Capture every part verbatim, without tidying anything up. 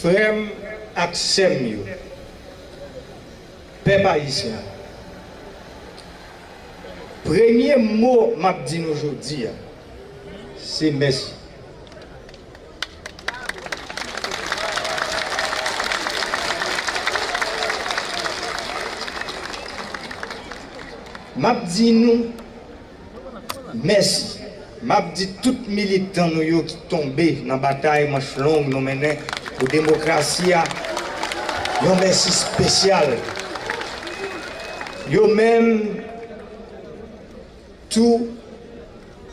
Frè m ak sè m yo, pèp ayisyen an, premye mo m ap di nou jodi a, se mèsi. M ap di nou mèsi. M ap di tout militan nou yo ki tonbe nan batay manch long nou mennen pou demokrasi a, yon mèsi espesyal. Yo menm tou,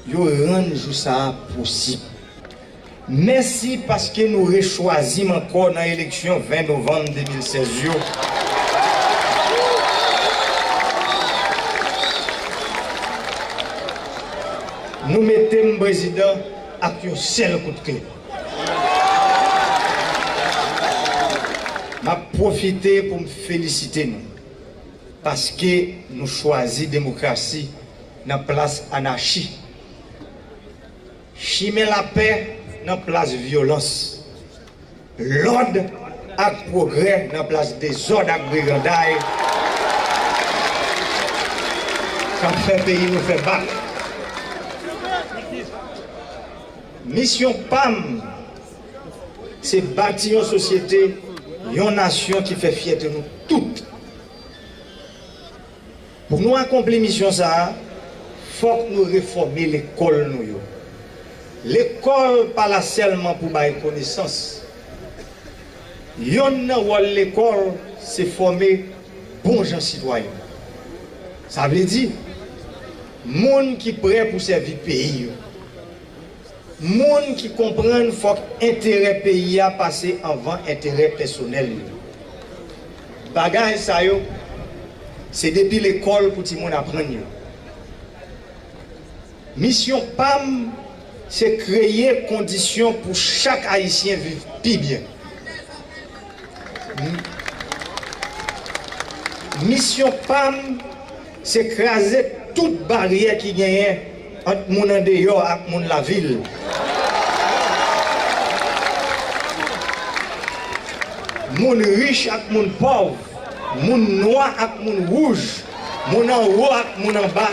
yo rann jou sa a posib. Mèsi paske nou rechwazi m ankò nan eleksyon ven novanm de mil sèz yo. Nou mete m prezidan ak yon sèl kout kle. M ap pwofite pou m felisite nou, paske nou chwazi demokrasi nan plas anachi. Chimen lapè nan plas vyolans. Lòd ak pwogrè nan plas dezòd ak briganday k ap fè peyi nou fè bak. Misyon pa m, se bati yon sosyete, yon nasyon ki fè fyète nou tout. Pou nou akonpli misyon sa a, fòk nou refòme lekòl nou yo. Lekòl pa la sèlman pou bay konesans. Yonn nan wòl lekòl, se fòme bon jan sitwayen. Sa vle di, moun ki prè pou sèvi peyi yo. Moun ki konprann fòk enterè peyi a pase anvan enterè pèsonèl yo. Bagay sa yo, se depi lekòl pou timoun aprann yo. Misyon pa m, se kreye kondisyon pou chak Ayisyen viv pi byen. M-, misyon pa m, se kraze tout baryè ki genyen ant moun andeyò ak moun lavil. Moun rich ak moun pòv, moun nwa ak moun wouj, moun anwo ak moun anba,